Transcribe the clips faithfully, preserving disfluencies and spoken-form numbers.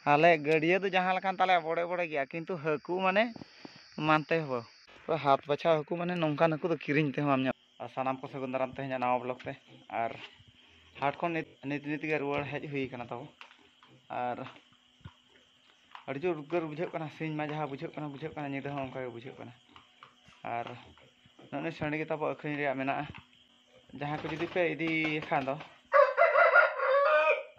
ᱟᱞᱮ ᱜᱟᱹᱰᱭᱟᱹ ᱫᱚ ᱡᱟᱦᱟᱸ ᱞᱮᱠᱟᱱ ᱛᱟᱞᱮᱭᱟ, ᱵᱚᱲᱮ ᱵᱚᱲᱮ ᱜᱮᱭᱟ, ᱠᱤᱱᱛᱩ ᱦᱟᱹᱠᱩ ᱢᱟᱱᱮ ᱢᱟᱱᱛᱮ ᱦᱚᱸ ᱵᱟᱹᱦᱩ᱾ ᱦᱟᱛ ᱵᱟᱪᱷᱟᱣ ᱦᱟᱹᱠᱩ ᱢᱟᱱᱮ ᱱᱚᱝᱠᱟᱱ ᱦᱟᱹᱠᱩ ᱫᱚ ᱠᱤᱨᱤᱧ ᱛᱮᱦᱚᱸ ᱵᱟᱢ ᱧᱟᱢᱟ᱾ ᱟᱨ ᱥᱟᱱᱟᱢ ᱠᱚ ᱥᱟᱹᱜᱩᱱ ᱫᱟᱨᱟᱢ ᱛᱮᱦᱮᱧᱟᱜ ᱱᱟᱣᱟ ᱵᱞᱚᱜ ᱛᱮ᱾ ᱟᱨ ᱦᱟᱴ ᱠᱷᱚᱱ ᱱᱤᱛ, ᱱᱤᱛ, ᱱᱤᱛ ᱜᱮ ᱨᱩᱣᱟᱹᱲ ᱦᱮᱡ ᱦᱩᱭ ᱠᱟᱱᱟ ᱛᱟᱵᱚ᱾ ᱟᱨ ᱟᱹᱰᱤ ᱡᱳᱨ ᱩᱫᱽᱜᱟᱹᱨ ᱵᱩᱡᱷᱟᱹᱜ ᱠᱟᱱᱟ, ᱥᱤᱧ ᱢᱟ ᱡᱟᱦᱟᱸ ᱵᱩᱡᱷᱟᱹᱜ ᱠᱟᱱᱟ, ᱵᱩᱡᱷᱟᱹᱜ ᱠᱟᱱᱟ, ᱧᱤᱫᱟᱹ ᱦᱚᱸ ᱚᱱᱠᱟ ᱜᱮ ᱵᱩᱡᱷᱟᱹᱜ ᱠᱟᱱᱟ᱾ ᱟᱨ ᱱᱚᱜᱼᱚᱭ ᱥᱟᱺᱰᱤ ᱜᱮ ᱛᱟᱵᱚ ᱟᱹᱠᱷᱨᱤᱧ ᱨᱮᱭᱟᱜ ᱢᱮᱱᱟᱜᱼᱟ᱾ ᱡᱟᱦᱟᱸ ᱠᱚ ᱡᱩᱫᱤ ᱯᱮ ᱤᱫᱤᱭ ᱠᱷᱟᱱ ᱫᱚ,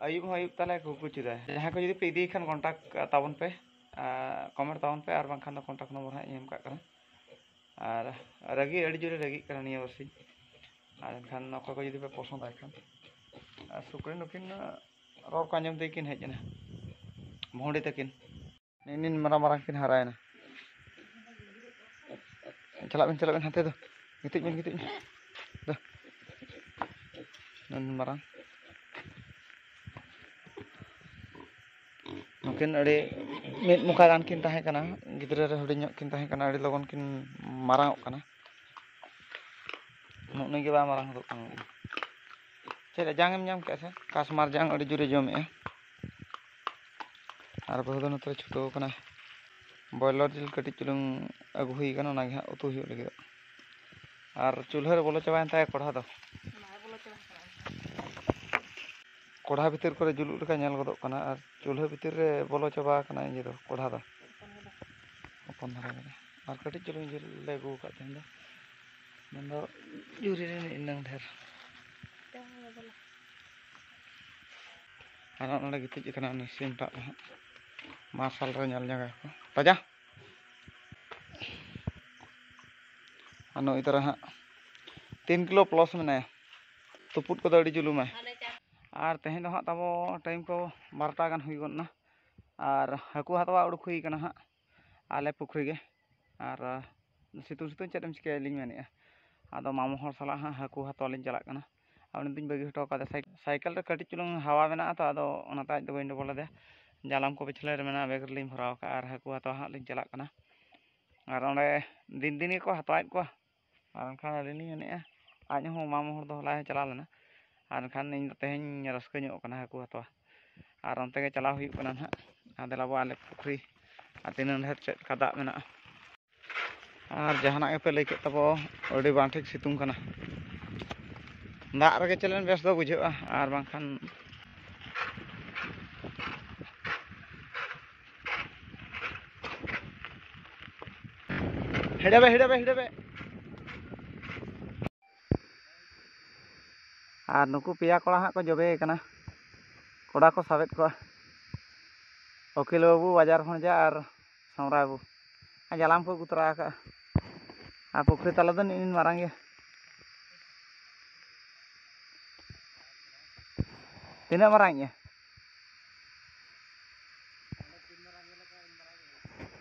ᱟᱹᱭᱩᱵ ᱦᱚᱸ ᱟᱹᱭᱩᱵ ᱛᱟᱞᱮ ᱠᱩᱠᱩ ᱪᱩᱫᱟᱭ᱾ ᱡᱟᱦᱟᱸ ᱠᱚ ᱡᱩᱫᱤ ᱯᱮ ᱤᱫᱤᱭ ᱠᱷᱟᱱ, ᱠᱚᱱᱴᱟᱠᱴ ᱛᱟᱵᱚᱱ ᱯᱮ, ᱟᱨ ᱠᱚᱢᱮᱱᱴ ᱛᱟᱵᱚᱱ ᱯᱮ, ᱟᱨ ᱵᱟᱝᱠᱷᱟᱱ ᱫᱚ ᱠᱚᱱᱴᱟᱠᱴ ᱱᱚᱢᱵᱚᱨ ᱦᱟᱸᱜ ᱤᱧ ᱮᱢ ᱠᱟᱜ ᱠᱟᱱᱟ᱾ ᱟᱨ ᱨᱟᱹᱜᱤ ᱟᱹᱰᱤ ᱡᱳᱨᱮ ᱨᱟᱹᱜᱤᱜ ᱠᱟᱱᱟ ᱱᱤᱭᱟᱹ ᱵᱟᱨᱥᱤᱧ᱾ ᱟᱨ ᱮᱱᱠᱷᱟᱱ ᱚᱠᱚᱭ ᱠᱚ ᱡᱩᱫᱤ ᱯᱮ ᱯᱚᱥᱚᱸᱫ ᱟᱭ ᱠᱷᱟᱱ, ᱟᱨ ᱥᱩᱠᱨᱤ ᱱᱩᱠᱤᱱ ᱨᱚᱲ ᱠᱚ ᱟᱸᱡᱚᱢ ᱛᱮᱜᱮ ᱠᱤᱱ ᱦᱮᱡ ᱮᱱᱟ, ᱵᱷᱩᱸᱰᱤ ᱛᱟᱹᱠᱤᱱ᱾ ᱱᱤᱱ ᱢᱟᱨᱟᱝ ᱢᱟᱨᱟᱝ ᱠᱤᱱ ᱦᱟᱨᱟᱭᱮᱱᱟ᱾ ᱪᱟᱞᱟᱜ ᱵᱤᱱ, ᱪᱟᱞᱟᱜ ᱵᱤᱱ ᱦᱟᱱᱛᱮ ᱫᱚ᱾ ᱜᱤᱛᱤᱡ ᱵᱤᱱ, ᱜᱤᱛᱤᱡ ᱵᱤᱱ᱾ ᱫᱚ᱾ ᱱᱤᱱ ᱢᱟᱨᱟᱝ᱾ ᱱᱩᱠᱤᱱ ᱟᱹᱰᱤ ᱢᱤᱫ ᱢᱚᱠᱟ ᱜᱟᱱ ᱠᱤᱱ ᱛᱟᱦᱮᱸ ᱠᱟᱱᱟ, ᱜᱤᱫᱽᱨᱟᱹ ᱨᱮ ᱦᱩᱰᱤᱧ ᱧᱚᱜ ᱠᱤᱱ ᱛᱟᱦᱮᱸ ᱠᱟᱱᱟ, ᱟᱹᱰᱤ ᱞᱚᱜᱚᱱ ᱠᱤᱱ ᱢᱟᱨᱟᱝ ᱚᱜ ᱠᱟᱱᱟ᱾ ᱱᱩᱜ ᱱᱩᱭ ᱜᱮ ᱵᱟᱭ ᱢᱟᱨᱟᱝ ᱦᱚᱫᱚᱜ ᱠᱟᱱᱟ᱾ ᱪᱮᱫ ᱡᱟᱝ ᱮᱢ ᱧᱟᱢ ᱠᱮᱫᱼᱟ ᱥᱮ? ᱠᱟᱥᱢᱟᱨ ᱡᱟᱝ ᱟᱹᱰᱤ ᱡᱳᱨᱮ ᱡᱚᱢᱮᱜᱼᱟ᱾ ᱟᱨ ᱵᱟᱹᱦᱩ ᱫᱚ ᱱᱚᱛᱮ ᱨᱮ ᱪᱷᱩᱴᱟᱹᱣ ᱠᱟᱱᱟᱭ᱾ ᱵᱚᱭᱞᱟᱨ ᱡᱤᱞ ᱠᱟᱹᱴᱤᱡ ᱪᱩᱞᱩᱝ ᱟᱹᱜᱩ ᱦᱩᱭ ᱠᱟᱱᱟ, ᱚᱱᱟᱜᱮ ᱦᱟᱸᱜ ᱩᱛᱩ ᱦᱩᱭᱩᱜ ᱞᱟᱹᱜᱤᱫᱚᱜ᱾ ᱟᱨ ᱪᱩᱞᱦᱟᱹ ᱨᱮ ᱵᱚᱞᱚ ᱪᱟᱵᱟᱭᱮᱱ ᱛᱟᱭᱟ ᱠᱚᱲᱦᱟ ᱫᱚ᱾ ᱵᱟᱭ ᱵᱚᱞᱚ ᱪᱟᱵᱟ ᱠᱟᱱᱟ᱾ ᱠᱚᱲᱦᱟ ᱵᱷᱤᱛᱤᱨ ᱠᱚᱨᱮ ᱡᱩᱞᱩᱜ ᱞᱮᱠᱟ ᱧᱮᱞ ᱜᱚᱫᱚᱜ ᱠᱟᱱᱟ, ᱟᱨ ᱪᱩᱞᱦᱟᱹ ᱵᱷᱤᱛᱤᱨ ᱨᱮ ᱵᱚᱞᱚ ᱪᱟᱵᱟ ᱠᱟᱱᱟ ᱤᱭᱟᱹ ᱫᱚ, ᱠᱚᱲᱦᱟ ᱫᱚ᱾ ᱦᱚᱯᱚᱱ ᱜᱮᱫᱚ᱾ ᱦᱚᱯᱚᱱ ᱫᱷᱟᱨᱟ ᱜᱮᱫᱚ᱾ ᱟᱨ ᱠᱟᱹᱴᱤᱡ ᱪᱩᱞᱩᱝ ᱡᱤᱞ ᱞᱮ ᱟᱹᱜᱩ ᱟᱠᱟᱫ ᱛᱟᱦᱮᱸ ᱫᱚ, ᱢᱮᱱᱫᱚ ᱡᱩᱨᱤ ᱨᱮ ᱤᱱᱟᱹᱝ ᱰᱷᱮᱨ᱾ ᱟᱨ ᱱᱚᱰᱮ ᱜᱤᱛᱤᱡ ᱟᱠᱟᱱᱟ ᱩᱱᱤ ᱥᱤᱢ ᱴᱟᱜ ᱫᱚ ᱦᱟᱸᱜ᱾ ᱢᱟᱨᱥᱟᱞ ᱨᱮ ᱧᱮᱞ ᱧᱚᱜ ᱟᱠᱚ᱾ ᱯᱟᱡᱟ᱾ ᱟᱨ ᱱᱩᱭ ᱛᱟᱨᱟ ᱦᱟᱸᱜ ᱛᱤᱱ ᱠᱤᱞᱳ ᱯᱞᱟᱥ ᱢᱮᱱᱟᱭᱟ᱾ ᱛᱩᱯᱩᱫ ᱠᱚᱫᱚ ᱟᱹᱰᱤ ᱡᱩᱞᱩᱢᱟᱭ᱾ ᱟᱨ ᱛᱮᱦᱮᱧ ᱫᱚ ᱦᱟᱸᱜ ᱛᱟᱵᱚ ᱴᱟᱭᱤᱢ ᱠᱚ ᱵᱟᱨᱚᱴᱟ ᱜᱟᱱ ᱦᱩᱭ ᱜᱚᱫ ᱮᱱᱟ᱾ ᱟᱨ ᱦᱟᱹᱠᱩ ᱦᱟᱛᱟᱣ ᱩᱰᱩᱠ ᱦᱩᱭ ᱠᱟᱱᱟ ᱦᱟᱸᱜ ᱟᱞᱮ ᱯᱩᱠᱷᱨᱤ ᱜᱮ᱾ ᱟᱨ ᱥᱤᱛᱩᱝ ᱥᱤᱛᱩᱝ ᱪᱮᱫ ᱮᱢ ᱪᱤᱠᱟᱹᱭᱟ ᱞᱤᱧ ᱢᱮᱱᱮᱫᱼᱟ᱾ ᱟᱫᱚ ᱢᱟᱢᱚ ᱦᱚᱲ ᱥᱟᱞᱟᱜ ᱦᱟᱸᱜ ᱦᱟᱹᱠᱩ ᱦᱟᱛᱟᱣ ᱞᱤᱧ ᱪᱟᱞᱟᱜ ᱠᱟᱱᱟ᱾ ᱟᱨ ᱩᱱᱤ ᱫᱚᱧ ᱵᱟᱹᱜᱤ ᱦᱚᱴᱚ ᱠᱟᱫᱮᱭᱟ᱾ ᱥᱟᱭ-, ᱥᱟᱭᱠᱮᱞ ᱨᱮ ᱠᱟᱹᱴᱤᱡ ᱪᱩᱞᱩᱝ ᱦᱟᱣᱟ ᱢᱮᱱᱟᱜᱼᱟ ᱛᱚ, ᱟᱫᱚ ᱚᱱᱟᱛᱮ ᱟᱡ ᱫᱚ ᱵᱟᱹᱧ ᱰᱚᱵᱚᱞ ᱟᱫᱮᱭᱟ᱾ ᱡᱟᱞᱟᱢ ᱠᱚ ᱯᱤᱪᱷᱞᱟᱹ ᱨᱮ ᱢᱮᱱᱟᱜᱼᱟ, ᱵᱮᱜᱽ ᱨᱮᱞᱤᱧ ᱵᱷᱚᱨᱟᱣ ᱟᱠᱟᱫᱼᱟ᱾ ᱟᱨ ᱦᱟᱹᱠᱩ ᱦᱟᱛᱟᱣ ᱦᱟᱸᱜ ᱞᱤᱧ ᱪᱟᱞᱟᱜ ᱠᱟᱱᱟ᱾ ᱟᱨ ᱚᱸᱰᱮ ᱫᱤᱱ ᱫᱤᱱ ᱜᱮᱠᱚ ᱦᱟᱛᱟᱣᱮᱫ ᱠᱚᱣᱟ᱾ ᱟᱨ ᱮᱱᱠᱷᱟᱱ ᱟᱹᱞᱤᱧ ᱞᱤᱧ ᱢᱮᱱᱮᱫᱼᱟ, ᱟᱡ ᱦᱚᱸ ᱢᱟᱢᱚ ᱦᱚᱲ ᱫᱚ ᱦᱚᱞᱟᱭ ᱪᱟᱞᱟᱣ ᱞᱮᱱᱟ᱾ ᱟᱨ ᱮᱱᱠᱷᱟᱱ ᱤᱧ ᱫᱚ ᱛᱮᱦᱮᱧ ᱨᱟᱹᱥᱠᱟᱹ ᱧᱚᱜ ᱠᱟᱱᱟ ᱦᱟᱹᱠᱩ ᱦᱟᱛᱟᱣ᱾ ᱟᱨ ᱚᱱᱛᱮ ᱜᱮ ᱪᱟᱞᱟᱣ ᱦᱩᱭᱩᱜ ᱠᱟᱱᱟ ᱱᱟᱦᱟᱜ᱾ ᱟᱨ ᱫᱮᱞᱟ ᱵᱚ ᱟᱞᱮ ᱯᱩᱠᱷᱨᱤ ᱟᱨ ᱛᱤᱱᱟᱹᱜ ᱰᱷᱮᱨ ᱪᱮᱫ ᱞᱮᱠᱟ ᱫᱟᱜ ᱢᱮᱱᱟᱜᱼᱟ᱾ ᱟᱨ ᱡᱟᱦᱟᱱᱟᱜ ᱜᱮᱯᱮ ᱞᱟᱹᱭ ᱠᱮᱫ ᱛᱟᱵᱚ, ᱟᱹᱰᱤ ᱵᱟᱝ ᱴᱷᱤᱠ ᱥᱤᱛᱩᱝ ᱠᱟᱱᱟ᱾ ᱫᱟᱜ ᱨᱮᱜᱮ ᱪᱮᱞᱮᱱ ᱵᱮᱥ ᱫᱚ ᱵᱩᱡᱷᱟᱹᱜᱼᱟ, ᱟᱨ ᱵᱟᱝᱠᱷᱟᱱ ᱦᱤᱲᱟᱹᱵᱮ, ᱦᱤᱲᱟᱹᱵᱮ, ᱦᱤᱲᱟᱹᱵᱮ᱾ ᱟᱨ ᱱᱩᱠᱩ ᱯᱮᱭᱟ ᱠᱚᱲᱟ ᱦᱟᱸᱜ ᱠᱚ ᱡᱚᱵᱮ ᱠᱟᱱᱟ, ᱠᱚᱲᱟ ᱠᱚ ᱥᱟᱵᱮᱫ ᱠᱚᱣᱟ᱾ ᱩᱠᱤᱞ ᱵᱟᱹᱵᱩ, ᱵᱟᱡᱟᱨ ᱵᱷᱚᱸᱡᱟ ᱟᱨ ᱥᱟᱢᱨᱟ ᱵᱟᱹᱵᱩ᱾ ᱟᱨ ᱡᱟᱞᱟᱢ ᱠᱚ ᱟᱹᱜᱩ ᱛᱚᱨᱟ ᱟᱠᱟᱫᱼᱟ᱾ ᱟᱨ ᱯᱩᱠᱷᱨᱤ ᱛᱟᱞᱟ ᱫᱚ ᱱᱤᱱ ᱢᱟᱨᱟᱝ ᱜᱮᱭᱟ᱾ ᱛᱤᱱᱟᱹᱜ ᱢᱟᱨᱟᱝ ᱤᱧᱟ?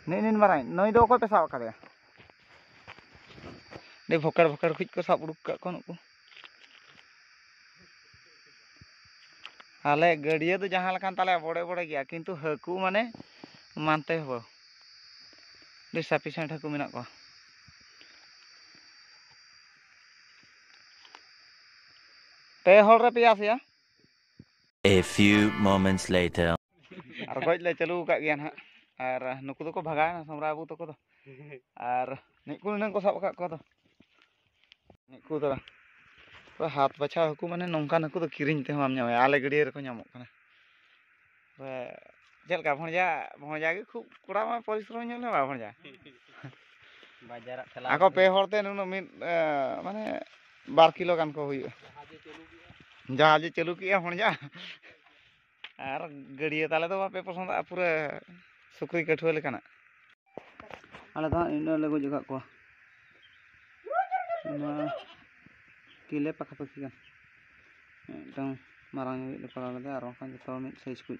ᱱᱤᱱ ᱱᱤᱱ ᱢᱟᱨᱟᱝ᱾ ᱱᱩᱭ ᱫᱚ ᱚᱠᱚᱭ ᱯᱮ ᱥᱟᱵ ᱟᱠᱟᱫᱮᱭᱟ? ᱟᱹᱰᱤ ᱵᱷᱚᱠᱟᱲ ᱵᱷᱚᱠᱟᱲ ᱠᱷᱚᱡ ᱠᱚ ᱥᱟᱵ ᱩᱰᱩᱠ ᱟᱠᱟᱫ ᱠᱚᱣᱟ ᱱᱩᱠᱩ᱾ ᱟᱞᱮ ᱜᱟᱹᱰᱭᱟᱹ ᱫᱚ ᱡᱟᱦᱟᱸ ᱞᱮᱠᱟᱱ ᱛᱟᱞᱮᱭᱟ, ᱵᱚᱲᱮ ᱵᱚᱲᱮ ᱜᱮᱭᱟ, ᱠᱤᱱᱛᱩ ᱦᱟᱹᱠᱩ ᱢᱟᱱᱮ ᱢᱟᱱᱛᱮ ᱦᱚᱸ ᱵᱟᱝ᱾ ᱟᱹᱰᱤ sufficient ᱦᱟᱹᱠᱩ ᱢᱮᱱᱟᱜ ᱠᱚᱣᱟ᱾ ᱯᱮ ᱦᱚᱲ ᱨᱮ ᱯᱮᱭᱟ ᱥᱮᱭᱟ᱾ A few moments later. ᱟᱨ ᱜᱚᱡ ᱞᱮ ᱪᱟᱹᱞᱩ ᱟᱠᱟᱫ ᱜᱮᱭᱟ ᱱᱟᱦᱟᱜ᱾ ᱟᱨ ᱱᱩᱠᱩ ᱫᱚᱠᱚ ᱵᱷᱟᱜᱟᱣᱮᱱᱟ, ᱥᱟᱢᱨᱟ ᱵᱟᱹᱵᱩ ᱛᱟᱠᱚ ᱫᱚ᱾ ᱟᱨ ᱱᱤᱠᱩ ᱱᱤᱱᱟᱹᱝ ᱠᱚ ᱥᱟᱵ ᱟᱠᱟᱫ ᱠᱚᱣᱟ ᱫᱚ᱾ ᱱᱤᱠᱩ ᱫᱚ ᱛᱚᱵᱮ ᱦᱟᱛ ᱵᱟᱪᱷᱟᱣ ᱦᱟᱹᱠᱩ ᱢᱟᱱᱮ ᱱᱚᱝᱠᱟᱱ ᱦᱟᱹᱠᱩ ᱫᱚ ᱠᱤᱨᱤᱧ ᱛᱮᱦᱚᱸ ᱵᱟᱢ ᱧᱟᱢᱟ᱾ ᱟᱞᱮ ᱜᱟᱹᱰᱭᱟᱹ ᱨᱮᱠᱚ ᱧᱟᱢᱚᱜ ᱠᱟᱱᱟ᱾ ᱛᱚᱵᱮ ᱪᱮᱫ ᱞᱮᱠᱟ ᱵᱷᱚᱸᱡᱟ? ᱵᱷᱚᱸᱡᱟ ᱜᱮ ᱠᱷᱩᱵ ᱠᱚᱲᱟ ᱢᱟ ᱯᱚᱨᱤᱥᱨᱚᱢ ᱧᱚᱜ ᱞᱮ ᱵᱟ ᱵᱷᱚᱸᱡᱟ᱾ ᱵᱟᱡᱟᱨᱟᱜ ᱴᱷᱮᱞᱟᱣ ᱟᱠᱚ ᱠᱟᱛᱮ᱾ ᱯᱮ ᱦᱚᱲ ᱛᱮ ᱱᱩᱱᱟᱹᱜ ᱢᱤᱫ, ᱮ, ᱢᱟᱱᱮ ᱵᱟᱨ ᱠᱤᱞᱳ ᱜᱟᱱ ᱠᱚ ᱦᱩᱭᱩᱜᱼᱟ᱾ ᱡᱟᱦᱟᱡᱮ ᱪᱟᱹᱞᱩ ᱠᱮᱜᱼᱟ ᱵᱷᱚᱸᱡᱟ᱾ ᱟᱨ ᱜᱟᱹᱰᱭᱟᱹ ᱛᱟᱞᱮ ᱫᱚ ᱵᱟᱯᱮ ᱯᱚᱥᱚᱸᱫᱟᱜᱼᱟ, ᱯᱩᱨᱟᱹ ᱥᱩᱠᱨᱤ ᱠᱟᱹᱴᱷᱩᱣᱟᱹ ᱞᱮᱠᱟᱱᱟᱜ᱾ ᱟᱞᱮ ᱫᱚ ᱦᱟᱸᱜ ᱤᱱᱟᱹᱜ ᱞᱮ ᱜᱚᱡ ᱟᱠᱟᱫ ᱠᱚᱣᱟ᱾ ᱚᱱᱟ ᱠᱤᱞᱮ ᱯᱟᱠᱟᱯᱟᱠᱤ ᱜᱟᱱ᱾ ᱢᱤᱫᱴᱟᱝ ᱢᱟᱨᱟᱝ ᱧᱚᱜ ᱞᱮ ᱯᱟᱲᱟᱣ ᱞᱮᱫᱟ, ᱟᱨ ᱵᱟᱝᱠᱷᱟᱱ ᱡᱚᱛᱚ ᱦᱚᱲ ᱢᱤᱫ size ᱠᱚ᱾